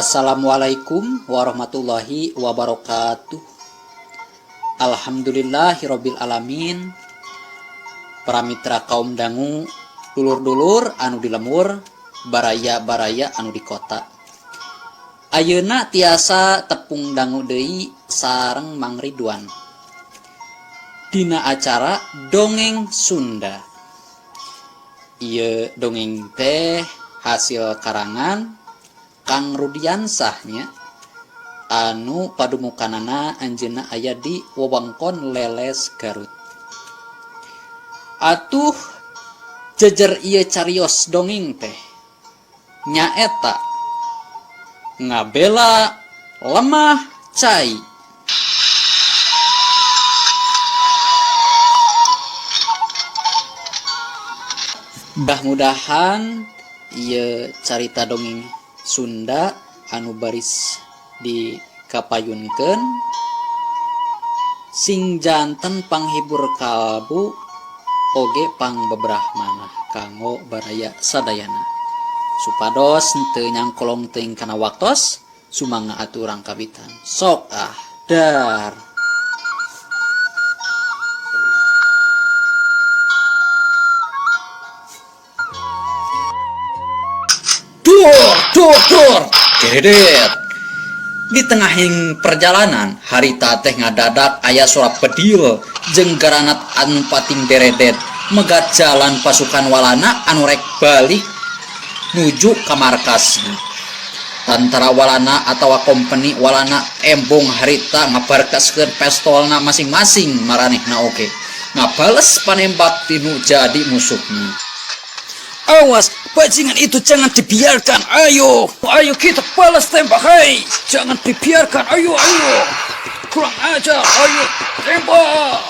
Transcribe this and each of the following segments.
Assalamualaikum warahmatullahi wabarakatuh. Alhamdulillahirabbil alamin. Para mitra kaum dangu, dulur-dulur anu di lembur, baraya-baraya anu di kota. Ayeuna tiasa tepung dangu deui sareng Mang Ridwan. Dina acara Dongeng Sunda. Ieu dongeng teh hasil karangan Kang Rudiansah nya anu padumukanana anjeunna aya di wewengkon Leles Garut. Atuh jejer ieu carios dongeng teh nyaeta ngabela lemah cai. Mudah-mudahan ieu carita dongeng Sunda anu baris dikapayunkeun sing janten panghibur kalbu oge pangbebrah manah kanggo baraya sadayana supados henteu nyangkolong teuing kana waktos sumangga atuh urang kawitan sok ah dar. Dur, dur, dur, dedet. Di tengahing perjalanan, harita teh ngadadak aya suara bedil jeung garanat anu pating deredet megat jalan pasukan Walana anu rek balik nuju ka markasna. Tantara Walana atawa kompeni Walana embung harita ngabarkaskeun pestolna masing-masing maranehna oge ngabales panembak tinu jadi musuhna. Awas, bajingan itu jangan dibiarkan. Ayo, ayo kita balas tembak. Hei, jangan dibiarkan. Ayo, ayo. Kurang ajar, ayo tembak.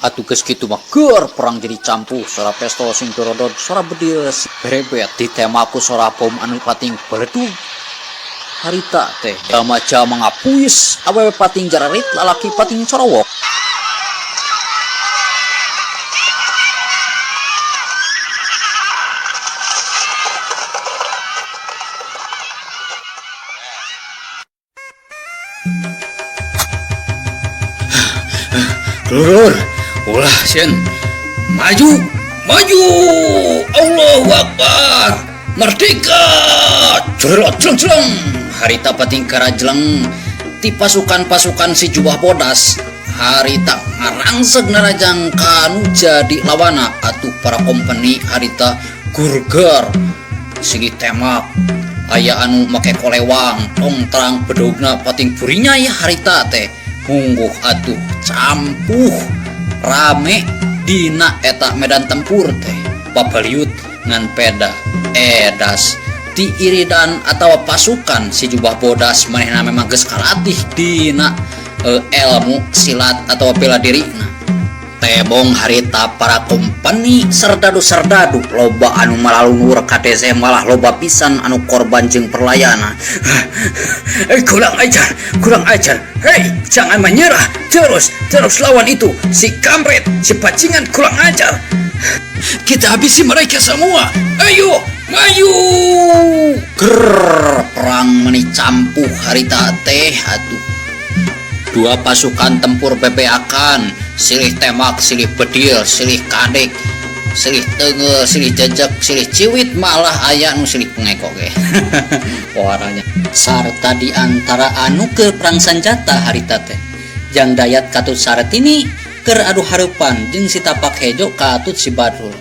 Atuh geus kitu mah geur perang jadi campuh, sora pestol sing dorodod, sora bedil berebet ditembak ku sora bom anu pating beledug. Harita teh jama-jama ngapuis, awewe pating jararit, lalaki pating corowok. Lur, ulah sieun. Maju, maju. Allahu Akbar. Merdeka. Jrelot jleng jleng. Harita pating karajleng ti pasukan-pasukan si jubah bodas. Harita ngarangseg narajang kanu jadi lawana atuh para kompeni harita gurgar silih tembak. Aya anu make kolewang tong terang bedogna pating burinya ya harita teh. Mungguh atuh campuh rame dina eta medan tempur teh babaliut ngan peda edas diiridan atawa pasukan si jubah bodas manehna memang geus kalatih dina ilmu silat atawa bela dirina. Tebong harita para kompeni serdadu-serdadu loba anu malalunur ka dese malah loba pisan anu korban jeung perlayana. Kurang ajar, kurang ajar. Hei, jangan menyerah. Terus, terus lawan itu. Si kampret, si bajingan kurang ajar. Kita habisi mereka semua. Ayo, maju. Grrr, perang meni campuh harita teh atuh. Dua pasukan tempur bebeakan, silih tembak, silih bedil, silih kadek, silih teunggeul, silih jejek, silih ciwit, malah aya nu silih pengeko ge. Waranya. Sarta di antara anu keur perang sanjata harita teh. Jang Dayat katut Sartini keur adu hareupan jeung si Tapak Hejo katut si Badrul.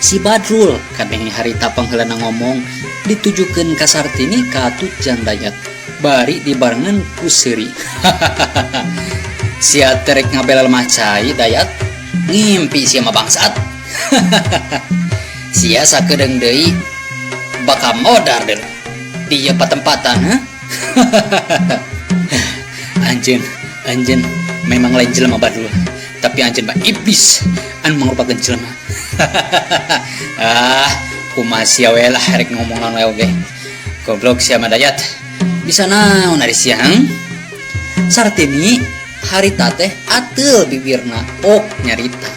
Si Badrul kadenge harita pangheulana ngomong ditujukeun ka Sartini katut Jang Dayat. Bari dibarengan ku seuri. Sia teh rek ngabela lemah cai Dayat, ngimpi sia mah bangsat. Sia sakedeung deui bakal modar deui di ieu patempatan, ha? Anjeun, anjeun memang lain jelema Badrul, tapi anjeun mah iblis anu mangrupakeun jelema. Ah, kumaha sia we lah rek ngomong naon we oge. Goblok sia mah Dayat. Bisa naon ari sia, hang? Sartini harita teh ateul bibirna ok nyarita.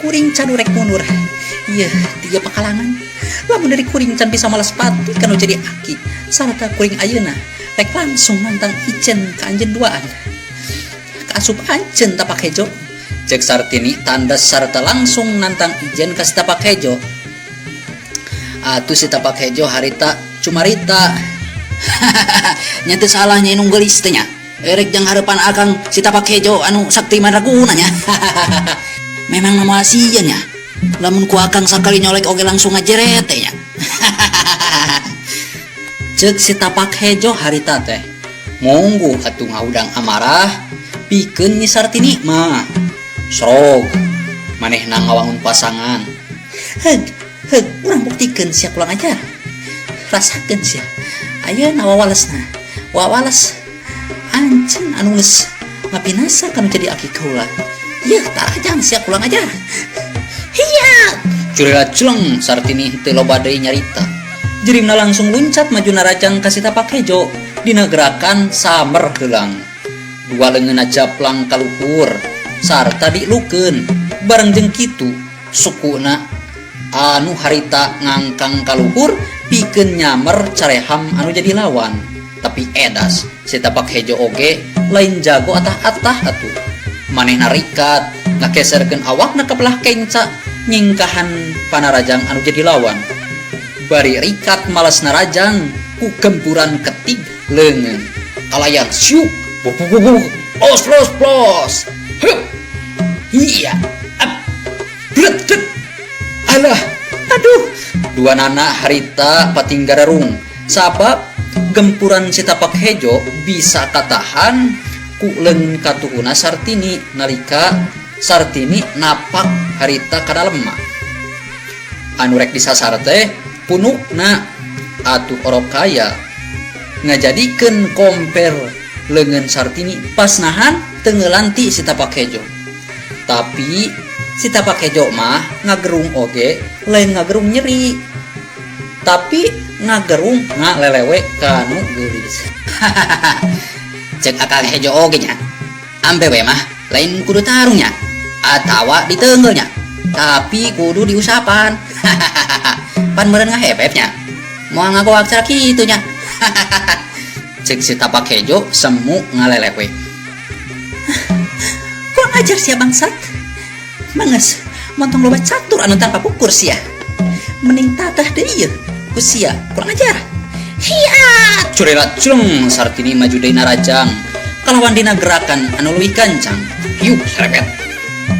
Kuring cadu rek mundur. Ieu tiga pakalangan. Lamun diri kuring can bisa malas pati kanu jadi aki sarta kuring ayeuna rek langsung nantang ijen ka anjeun duaan. Kaasup anjeun tapak hejo. Cek Sartini tandas sarta langsung nantang ijen ka si tapak hejo. Atuh si tapak hejo harita cumarita. Nya teu salah nya inung geulis teh nya. Erek jang hareupan akang si tapak hejo anu sakti mandraguna nya. Memang na moal sieun nya. Lamun ku akang sakali nyolek oge langsung ngajeret teh nya. Cek si tapak hejo harita teh. Mungguh atuh ngahudang amarah pikeun Nyi Sartini mah. Srog manehna ngawangun pasangan. Heug, heug urang buktikeun sia kurang ajar. Rasakeun sia. Ayeuna wawalesna. Wawales anjeun anu geus ngapinasa kanu jadi aki kaula. Yeuh tarajang sia kurang ajar. Hiya! Curila culeng Sartini henteu loba deui nyarita. Jirimna langsung luncat maju narajang ka si tapak hejo dina gerakan samer heulang. Dua leungeunna japlang ka luhur sarta dilukeun bareng jeung kitu sukuna anu harita ngangkang ka luhur pikeun nyamer careham anu jadi lawan. Tapi edas si tapak hejo oge lain jago atah-atah atuh. Manehna rikat ngakeserkeun awakna ka belah kenca nyingkahan panarajang anu jadi lawan. Bari rikat malas narajang ku gempuran ketig leungeun. Kalayan siuk buk buk buk buk plos plos plos. Hup. Iya. Ap. Bret det. Alah, aduh. Dua nana harita patinggararung sabab gempuran si tapak hejo bisa katahan ku leungeun katuhuna Sartini nalika Sartini napak harita ka dalem mah. Anu rek disasar teh punukna atuh orok kaya ngajadikeun komper leungeun Sartini pas nahan tenggelan ti si tapak hejo. Tapi si tapak hejo mah ngagerung oge lain ngagerung nyeri tapi ngagerung ngalelewe kanu geulis. Cek akal hejo oge nya ampe we mah lain kudu tarungnya atawa ditenggel nya tapi kudu diusapan. Pan meureun ngahebeb nya moal ngagoak cara kitu nya. Cek si tapak hejo semu ngalelewe. Kurang ajar sia bangsat. Manges montong loba catur anu tanpa pukur sia. Mending tatah deui ieu ku sia kurang ajar. Hiat curela culeng Sartini maju deui narajang kalawan dina gerakan anu leuwih gancang. Hiup serepet.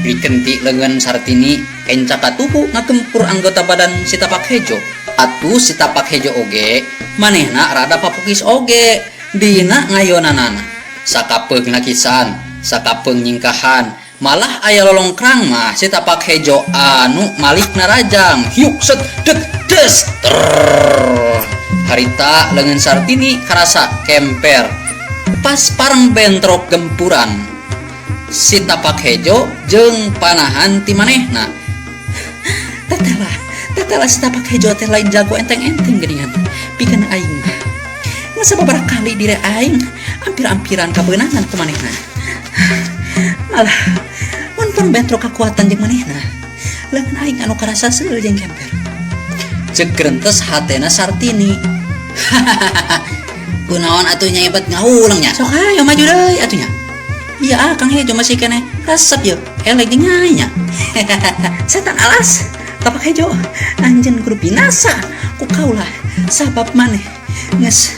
Dikenti leungeun Sartini kenca katuhu ngagempur anggota badan si tapak hejo. Atuh si tapak hejo oge manehna rada papukis oge dina ngayonanana. Sakapeungna kisan, sakapeung nyingkahan, malah aya lolongkrang mah si tapak hejo anu malik narajang. Hiuk set det des trrrr. Harita leungeun Sartini karasa kemper. Pas pareng bentrok gempuran si tapak hejo jeung panahan ti manehna. Tetela, tetela si tapak hejo teh lain jago enteng-enteng geuningan. Pikeun aing mah. Ngan sababaraha kali diri aing ampir-ampiran kabeunangan ku manehna. Malah mun pun bentrok kakuatan jeung manehna, leungeun aing anu karasa seul jeung kemper. Ceuk gerentes hatena Sartini. Kunaon atuh nya hebat ngahuleng nya. Sok hayo maju deui atuh nya. Iya ah Kang Hejo masih keneh resep yeuh eleh jeung nyai nya. Setan alas tapak hejo anjeun kudu binasa ku kaula sabab maneh geus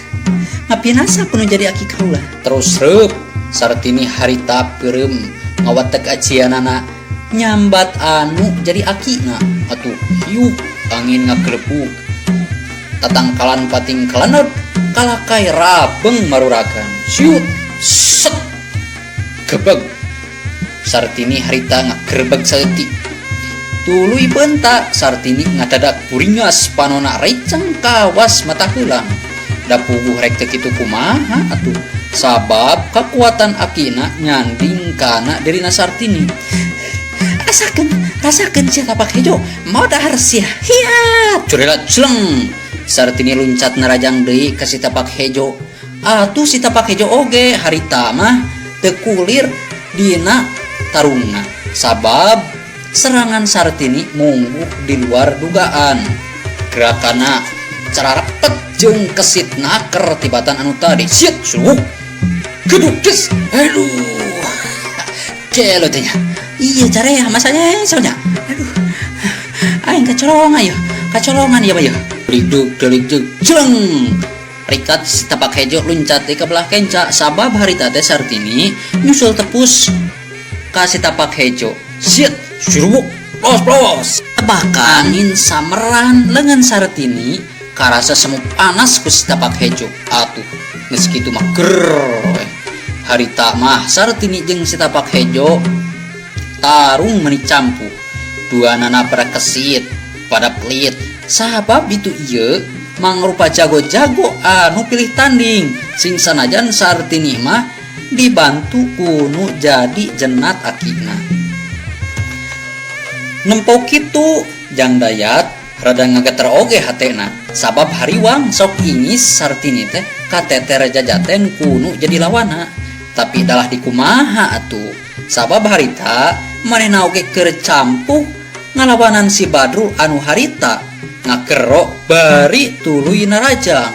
ngapinasa kudu jadi aki kaula. Terus reup Sartini harita peureum ngawatek ajianana nyambat anu jadi akina atuh hiup angin ngagelepuk tatangkalan pating kalanod kalakai rabeng maruragan siut set gebeg Sartini harita ngagerebeg saeutik tuluy bentak Sartini ngadadak buringas panona receng kawas mata heulang da puguh rek teu kitu kumaha atuh sabab kakuatan akina nyanding kana dirina Sartini. Rasakeun, rasakeun sia tapak hejo, modar sia. Hiat! Curila celeng. Sartini luncat narajang deui ka si tapak hejo. Atuh si tapak hejo oge harita mah teu kulir dina tarungna. Sabab serangan Sartini mungguh di luar dugaan. Gerakanna cararepet jeung kesit naker tibatan anu tadi. Siet suuk. Geduk des. Aduh. Gelo teh nya. Iya carea masanya soalnya. Aduh. Aing kacolongan ya. Kacolongan ya bae. Delik delik jleng. Rikat si tapak hejo luncat deui ka belah kenca sabab harita teh Sartini nyusul tepus ka si tapak hejo. Siet surubuk plos plos. Tebakan angin sameran leungeun Sartini karasa semu panas ku si tapak hejo. Atuh geus kitu mah gerr we. Harita mah Sartini jeung si tapak hejo tarung meuni campuh. Duanana pada kesit, pada pelit. Sabab itu ieu mangrupa jago-jago anu pilih tanding. Sing sanajan Sartini mah dibantu ku nu jadi jenat akina. Nempo kitu Jang Dayat rada ngageter oge hatena sabab hariwang sok ingis Sartini teh kateter jajaten ku nu jadi lawana. Tapi dalah dikumaha atuh sabab harita manehna oge keur campuh ngalawanan si Badrul anu harita ngakero bari tuluy narajang.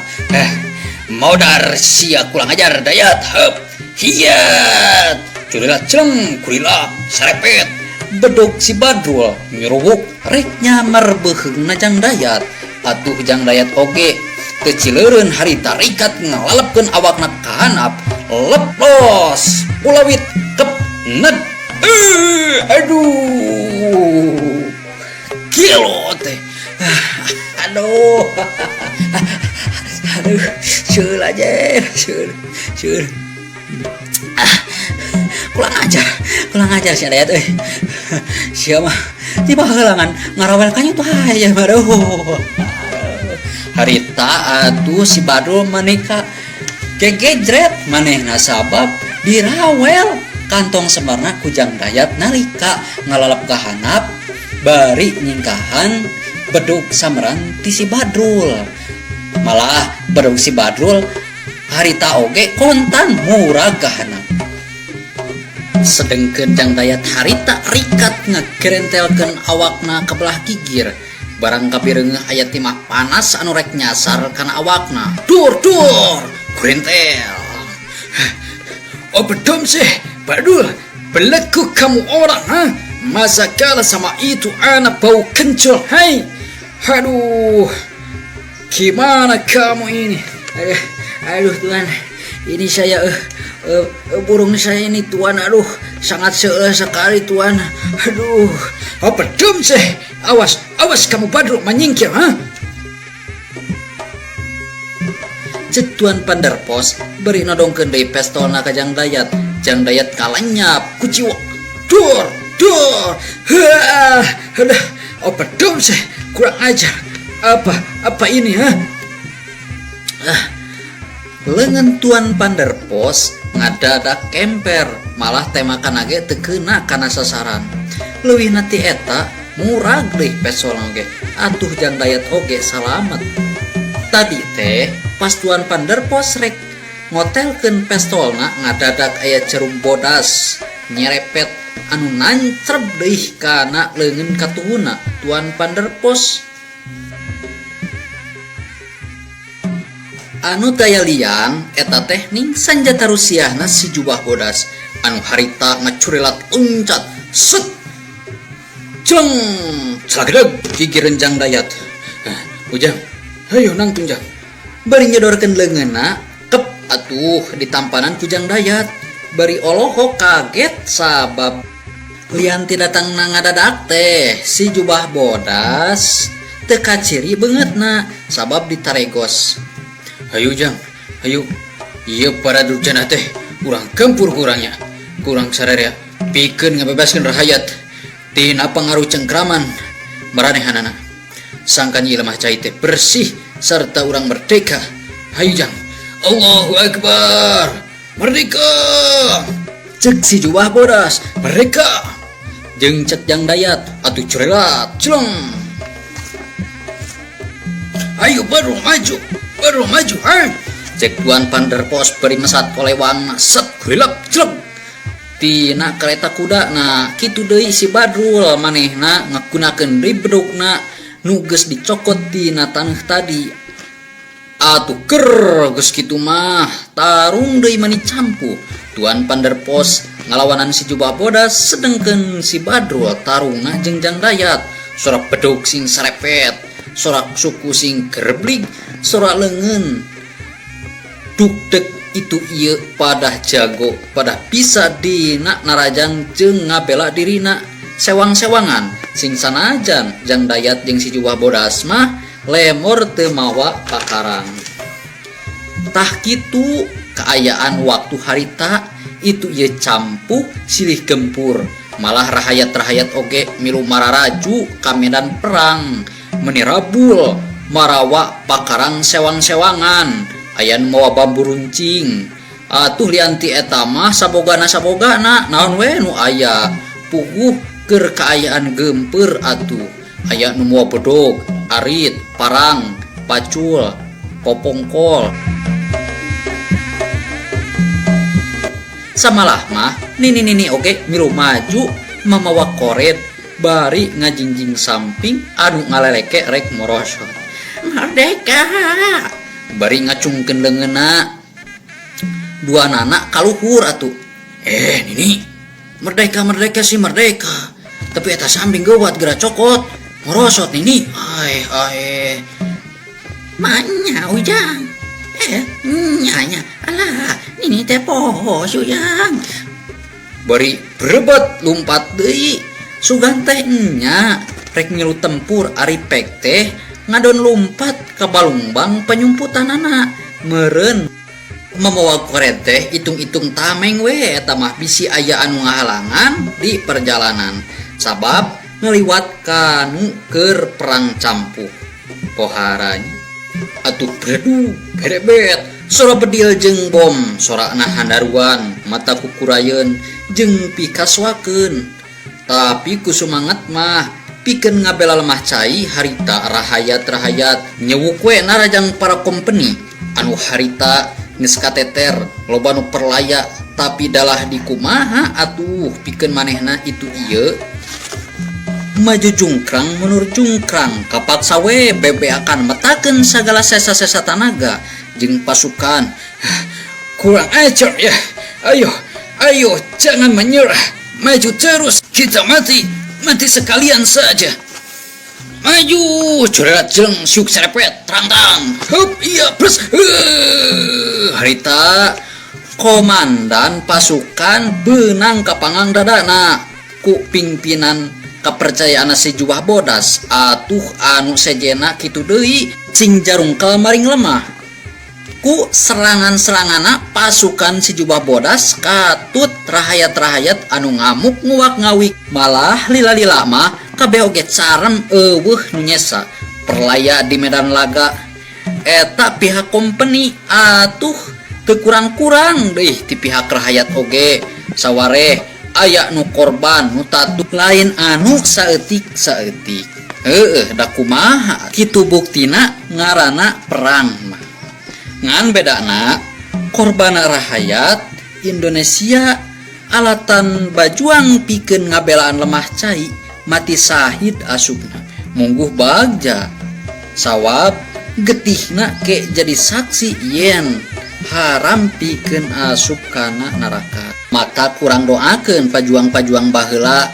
Modar sia kurang ajar Dayat heup hiat curilak celeng kurilak sarepet bedog si Badrul nyurubuk rek nyamar beuheungna Jang Dayat. Atuh Jang Dayat oge teu cileureun harita rikat ngalalepkeun awakna ka handap leplos ulawit kep ned. Aduh gelo teh. Aduh aduh seul aja seul seul. Kurang ajar si Dayat euy. Sia mah tiba heulangan ngarawel kanyut wae ya aduh. Harita atuh si Badrul maneka gegejret manehna sabab dirawel kantong semarna ku Jang Dayat nalika ngalalap ka handap bari nyingkahan bedug sameran ti si Badrul. Malah bedug si Badrul harita oge kontan murag ka handap. Sedengkeun Jang Dayat harita rikat ngagerentelkeun awakna ka belah gigir. Barang kapireungeuh aya timah panas anu rek nyasar kana awakna. Dur dur grentel. Oh bedom sih Badul, belekuk kamu orang ha? Masa kalah sama itu anak bau kencur, hai? Aduh, gimana kamu ini? Aduh, aduh Tuhan, ini saya burung saya ini Tuhan, aduh, sangat seuleuh sekali Tuhan. Aduh, oh bedom sih, awas, awas kamu Badrul menyingkir, ha? Cek Tuan Panderpos beri nodongkeun deui pestolna ka Jang Dayat. Jang Dayat kalenyap kuciwa. Dur, dur. Hah, aduh, oh bedom sih, kurang ajar. Apa, apa ini, ha? Leungeun Tuan Panderpos ngadadak kemper, malah temakan age teu keuna kana sasaran. Leuwihna ti eta murag deui pestolna oge. Atuh Jang Dayat oge salamet. Tadi teh pas Tuan Panderpos rek ngotelkeun pestolna ngadadak aya cerum bodas nyerepet anu nancreb deui kana leungeun katuhuna Tuan Panderpos. Anu daya liang eta teh ning sanjata Rusiahna si jubah bodas anu harita ngacurilat loncat set celeng celagedeg gigireun Jang Dayat. Ujang, hayo nangtung Jang. Bari nyodorkeun leungeunna kep atuh ditampanan ku Jang Dayat. Bari olohok kaget sabab lian ti datangna ngadadak teh si jubah bodas teu kaciri beungeutna sabab ditaregos. Hayu Jang, hayu. Ieu para durjana teh urang gempur kurangnya. Kurang sararea pikeun ngabebaskeun rahayat tina pangaruh cengkraman maranehanana. Sangkan ieu lemah cai teh bersih serta urang merdeka. Hayu Jang. Allahu Akbar. Merdeka. Cek si jubah bodas, merdeka. Jeung cek Jang Dayat atuh curelat celeng. Ayo baru maju, baru maju, hai. Cek Tuan Panderpos beri mesat kolewang set grilap celeng. Tina kereta kuda na kitu deui si Badrul manehna ngagunakeun deui bedugna Nu geus dicokot tina taneuh tadi. Atuh ker geus kitu mah tarung deui mani campuh. Tuan Panderpos ngalawanan si Jubah Bodas sedengkeun si Badrul tarungna jeung Jang Dayat. Sorak bedug sing sarepet, sorak suku sing gereblig, sorak leungeun dugdeg itu ieu padah jago, padah bisa dina narajang jeung ngabela dirina sewang-sewangan sing sanajan Jang Dayat jeung si Jubah Bodas mah lemor teu mawa pakarang. Tah kitu kaayaan waktu harita itu ieu campuh silih gempur malah rahayat-rahayat oge milu mararaju ka medan perang meni rabul marawa pakarang sewang-sewangan aya nu mawa bambu runcing atuh lian ti eta mah sabogana-sabogana naon we nu aya puguh keur kaayaan geumpeur atuh. Aya nu mawa bedog, arit, parang, pacul, popongkol. Samalah mah nini-nini oge milu maju mamawa koret bari ngajingjing samping anu ngaleleke rek morosot. Merdeka! Bari ngacungkeun leungeunna duanana ka luhur atuh. Eh nini, Merdeka merdeka sih merdeka tapi eta samping geuwat geura cokot morosot nini aeh aeh manya ujang eh nya nya alah nini teh poho si ujang bari brebet lumpat deui sugan teh nya rek ngilu tempur ari pek teh ngadon lumpat ka balungbang panyumputanana meureun Mamawa koret teh itung-itung tameng we eta mah bisi aya anu ngahalangan di perjalanan sabab ngaliwat ka nu keur perang campuh. Pohara nya. Atuh bredug berebet sora bedil jeung bom sorana handaruan mata kukurayeun jeung pikaswakeun. Tapi ku sumangat mah pikeun ngabela lemah cai harita rahayat-rahayat nyewuk we narajang para kompeni anu harita geus kateter loba nu perlaya tapi dalah dikumaha atuh pikeun manehna itu ieu maju jungkrang mundur jungkrang kapaksa we bebeakan metakeun sagala sesa-sesa tanaga jeung pasukan kurang ajar ya ayo ayo jangan menyerah maju terus kita mati mati sekalian saja maju curhat jeng siuk serepet terang-terang hup iya plus harita komandan pasukan benang kapangang dadana ku pimpinan kepercayaan si Jubah Bodas atuh anu sejena kitu deui cing jarungkel maring lemah Ku serangan-seranganna pasukan si Jubah Bodas katut rahayat-rahayat anu ngamuk nguwak ngawik malah lila-lila mah kabeh oge carem euweuh nu nyesa perlaya di medan laga eta pihak kompeni atuh teu kurang-kurang deui ti pihak rahayat oge sawareh aya nu korban nu tatuh lain anu saeutik-saeutik heueuh da kumaha kitu buktina ngaranna perang mah. Ngan bedana korban rahayat Indonesia alatan bajuang pikeun ngabelaan lemah cai mati sahid asupna mungguh bagja sawab getihna ke jadi saksi yen haram pikeun asup kana neraka. Maka kurang doakeun pajuang-pajuang baheula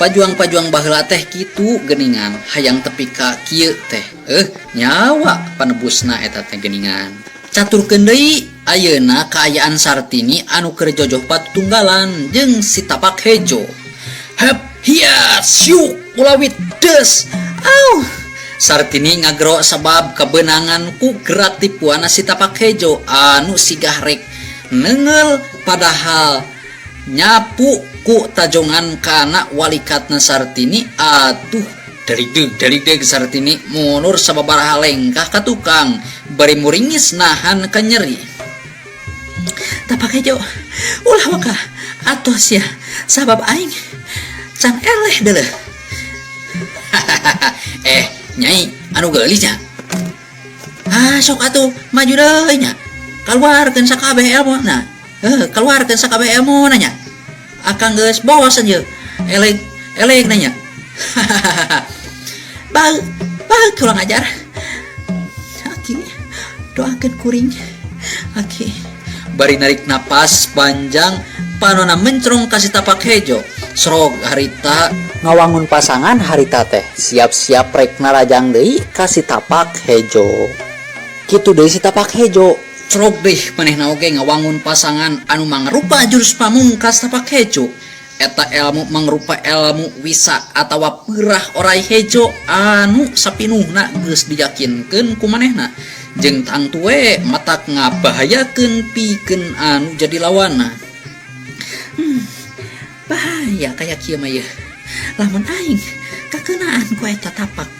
Pajuang-pajuang baheula teh kitu geuningan hayang tepi ka kieu teh eh nyawa panebusna eta teh geuningan. Caturkeun deui ayeuna kaayaan Sartini anu keur jojoh patutunggalan jeung si Tapak Hejo. Hep hiya siuk ulawit des auh. Sartini ngagero sabab kabeunangan ku gerak tipuanna si Tapak Hejo anu sigah rek neunggeul padahal Nyapu ku tajongan kana walikatna Sartini atuh daligdeg daligdeg Sartini munur sababaraha lengkah ka tukang bari muringis nahan ka nyeri. Tapak hejo ulah waka atuh sia sabab aing can eleh deuleuh. Hahaha eh nyai anu geulis nya. Ah sok atuh maju deui nya kaluarkeun sakabeh elmuna. Heuh, kaluarkeun sakabeh elmuna nya. Akang geus bosen yeuh. Eleg eleg nanya. Hahaha. Bau, bau kurang ajar. Aki, doakeun kuring. Aki, bari narik napas panjang, panona mencrong ka si tapak hejo. Srog harita ngawangun pasangan harita teh siap-siap rek narajang deui ka si tapak hejo. Kitu deui si tapak hejo. Srog deui manehna oge ngawangun pasangan anu mangrupa jurus pamungkas tapak hejo. Eta elmu mangrupa elmu wisa atawa peurah oray hejo anu sapinuhna geus diyakinkeun ku manehna jeung tangtu we matak ngabahayakeun pikeun anu jadi lawanna. Bahaya kaya kieu mah yeuh. Lamun aing kakeunaan ku eta tapak,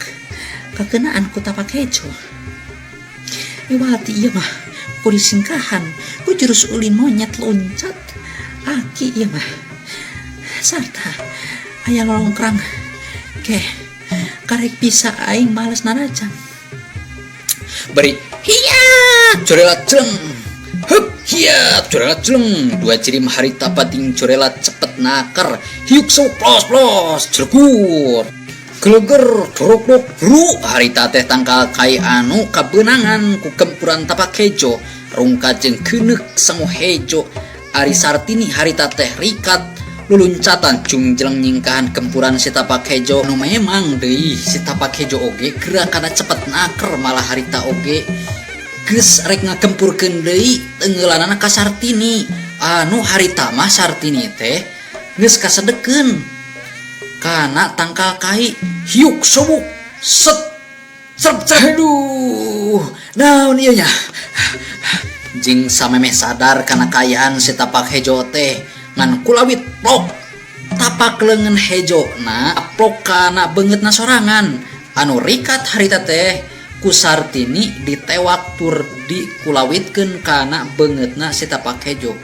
kakeunaan ku tapak hejo. Iwati ieu mah ku disingkahan ku jurus ulin monyet loncat. Aki ieu mah. Sarta aya lolongkrang ke karek bisa aing males narajang. Bari hiya corelat jleng. Hup hiya corelat jleng. Dua jirim harita pating corelat cepet naker. Hiuk sau plos plos jlegur. Geleger dorok-dok bru harita teh tangkal kai anu kabeunangan ku gempuran tapak hejo. Rungkad jeung keuneuk sangu hejo. Ari Sartini harita teh rikat luluncatan jungjleng nyingkahan gempuran si tapak hejo. Nu memang deui si tapak hejo oge gerakanna cepet naker malah harita oge geus rek ngagempurkeun deui teungeulanana ka Sartini. Anu harita mah Sartini teh geus kasedekeun kana tangkal kai. Hiuk sobuk set serep serep. Aduh, naon ieu nya? Jeung samemeh sadar kana kaayaan si tapak hejo teh ngan kulawit plok tapak leungeun hejo na plok kana beungeutna sorangan anu rikat harita teh ku Sartini ditewak tur dikulawitkeun kana beungeutna si tapak hejo.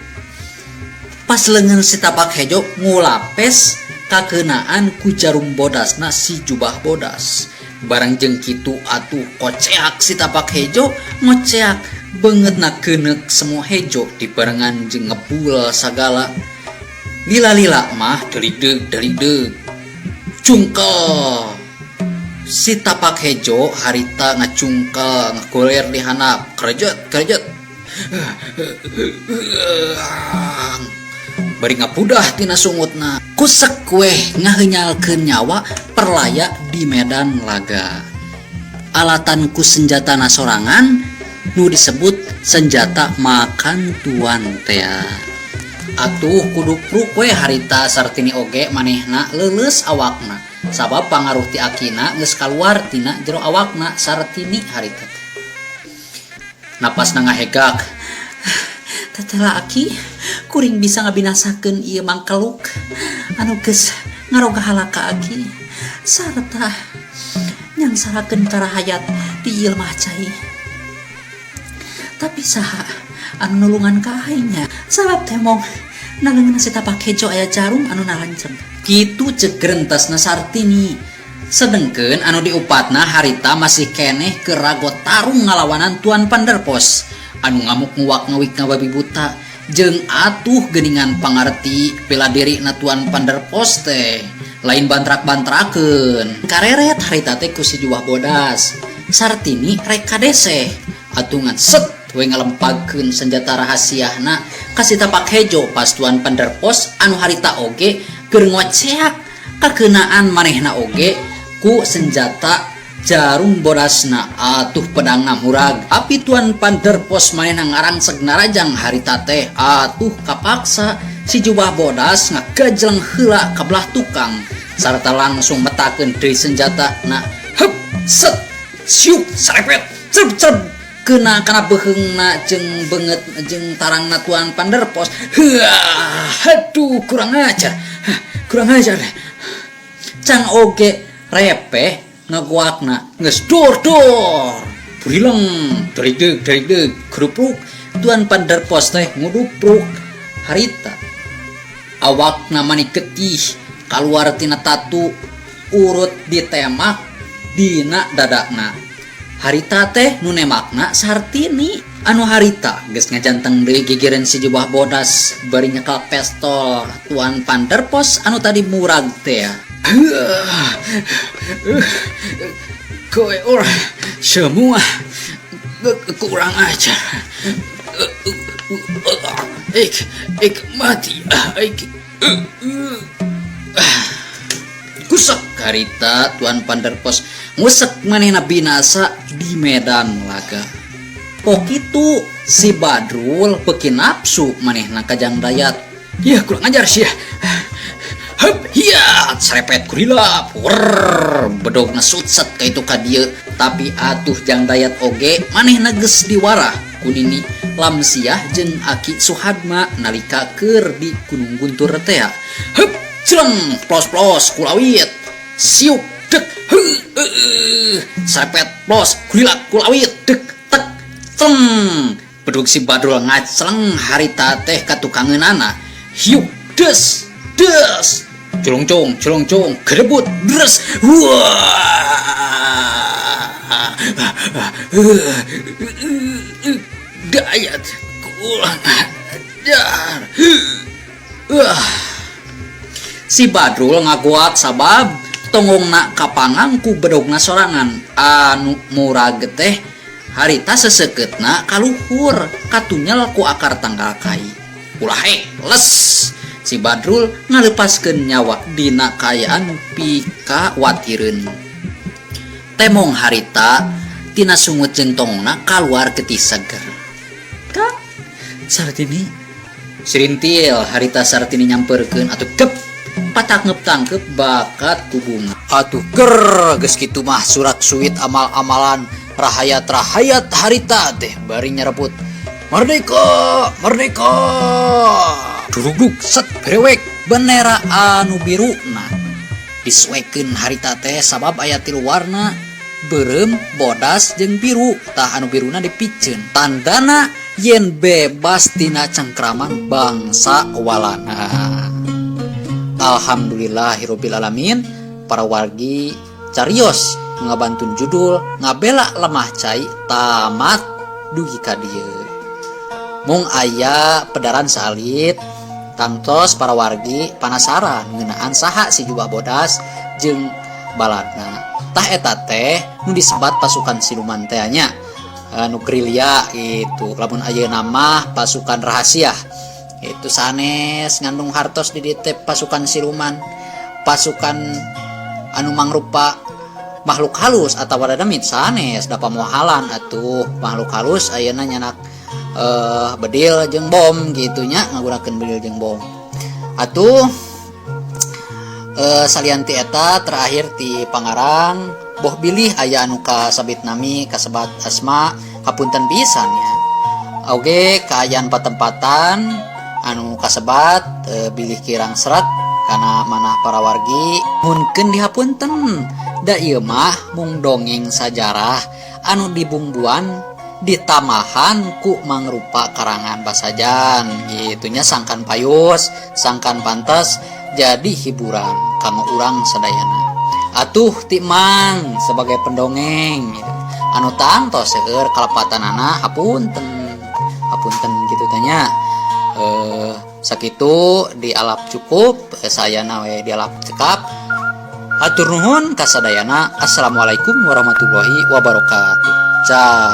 Pas leungeun si tapak hejo ngulapes kakeunaan ku jarum bodasna si jubah bodas. Barang jeung kitu atuh koceak si tapak hejo ngoceak beungeutna keuneuk semua hejo dibarengan jeung ngebul sagala. Lila-lila mah deligdeug deligdeug. Cungkel. Si tapak hejo harita ngacungkel ngagoler di handap kerejet kerejet. Bari ngapudah tina sungutna. Kusek weh ngahenyalkeun nyawa perlaya di medan laga. Alatan ku senjatana sorangan nu disebut senjata makan tuan tea. Atuh kudu pruk we harita Sartini oge manehna leuleus awakna. Sabab pangaruh ti akina geus kaluar tina jero awakna Sartini harita teh. Napasna ngahegak. Tetela aki kuring bisa ngabinasakeun ieu mangkeluk anu geus ngaroga halaka aki sarta nyangsarakeun karahayat di ieu lemah cai. Tapi saha anu nulungan ka aing nya? Sabab temong na leungeunna si tapak hejo aya jarum anu nalancem. Kitu ceuk grentasna Sartini. Sedengkeun anu diupatna harita masih keneh keur rago tarung ngalawanan Tuan Panderpos anu ngamuk nguak ngawik ngababi buta jeung atuh geuningan pangarti bela diri na Tuan Panderpos teh lain bantrak-bantrakeun. Kareret harita teh ku si jubah bodas. Sartini rek kadeseh atungan set we ngalempagkeun senjata rahasiana ka si tapak hejo pas Tuan Panderpos anu harita oge keur ngoceak kakeunaan manehna oge ku senjata jarum bodasna atuh pedangna murag. Tapi Tuan Panderpos manehna ngarangseg narajang harita teh atuh kapaksa si jubah bodas ngagajleng heula ka belah tukang sarta langsung metakeun deui senjatana. Heup set siuk sarepet cerep cerep kena kana beheungna jeung beungeut jeung tarangna Tuan Panderpos. Heuah, aduh kurang ajar. Kurang ajar. Can oge repeh ngagoakna geus dor dor. Burileng derig-deug derig-deug grupruk Tuan Panderpos teh ngudupruk harita. Awakna mani getih kaluar tina tatu urut ditemak dina dadakna. Harita teh nu nemakna Sartini anu harita geus ngajanteng deui gigireun si jubah bodas bari nyekel pestol Tuan Panderpos anu tadi murag teh. Kowe orang semua kurang ajar. Ik mati. Ik. Kusek harita Tuan Panderpos ngusek manehna binasa di medan laga. Oh kitu, si Badrul beuki nafsu manehna ka Jang Dayat. Ya, kurang ajar sih. Hup, hiat, serepet kurilap, wer, bedogna sutset ka itu ka dieu. Tapi atuh Jang Dayat oge manehna geus diwarah ku Nini Lamsiah jeung Aki Suhadma nalika keur di Gunung Guntur teh. Hup, celeng, plos-plos kulawit. Siuk, dek, heuh, serepet plos kulilak kulawit, dek, tek, celeng. Bedog si Badrul ngaceleng harita teh ka tukangeunana. Hiuk, des, des. Culungcung, culungcung, gerebut, dres. Wah. Dayat kurang ajar. Wah. Si Badrul ngagoak sabab tonggongna kapangang ku bedogna sorangan anu murag teh harita sesekeutna kaluhur katunyel ku akar tangkal kai. Ulah les si Badrul ngalepaskeun nyawa dina kaayaan pikawatireun. Temong harita tina sungut jeung tonggongna kaluar getih seger. Kak Sartini, Sirintil harita Sartini nyamperkeun atuh gep patangkep-tangkep bakat ku bunga. Atuh ger geus kitu mah surak suit amal-amalan rahayat-rahayat harita teh bari nyarebut merdeka, merdeka. Durugdug set berewek bendera anu biru nah disuekeun harita teh sabab aya tilu warna beureum, bodas jeung biru. Tah anu biruna dipiceun tandana yen bebas tina cengkraman bangsa Walanda. Alhamdulillahirabbil alamin, para wargi carios ngabantun judul ngabela lemah cai tamat dugi ka dieu. Mung aya pedaran salit tangtos para wargi panasaran ngeunaan saha si jubah bodas jeung baladna. Tah eta teh nu disebat pasukan siluman teh nya, nu gerilya gitu. Lamun ayeuna mah pasukan rahasia. Itu sanes ngandung hartos di dieu teh pasukan siluman, pasukan anu mangrupa makhluk halus atau demit sanes da pamohalan atuh makhluk halus ayeuna nyanak bedil jeung bom gitunya, ngagunakeun bedil jeung bom. Atuh salian ti eta terakhir ti pangarang boh bilih aya anu kasabit nami kasebat asma hapunten pisan nya. Oge kaayaan patempatan anu kasebat bilih kirang serat kana manah para wargi nyuhunkeun dihapunten. Da ieu mah mung dongeng sajarah anu dibumbuan ditamahan ku mangrupa karangan basajan gitunya, sangkan payus sangkan pantas jadi hiburan kanggo urang sadayana. Atuh ti Mang sebagai pendongeng gitu. Anu tangtos seueur kalepatanana hapunten hapunten gitu tanya. Sakitu dialap cukup, sayana we dialap cekap. Hatur nuhun kasadayana. Assalamualaikum warahmatullahi wabarakatuh. Ciao.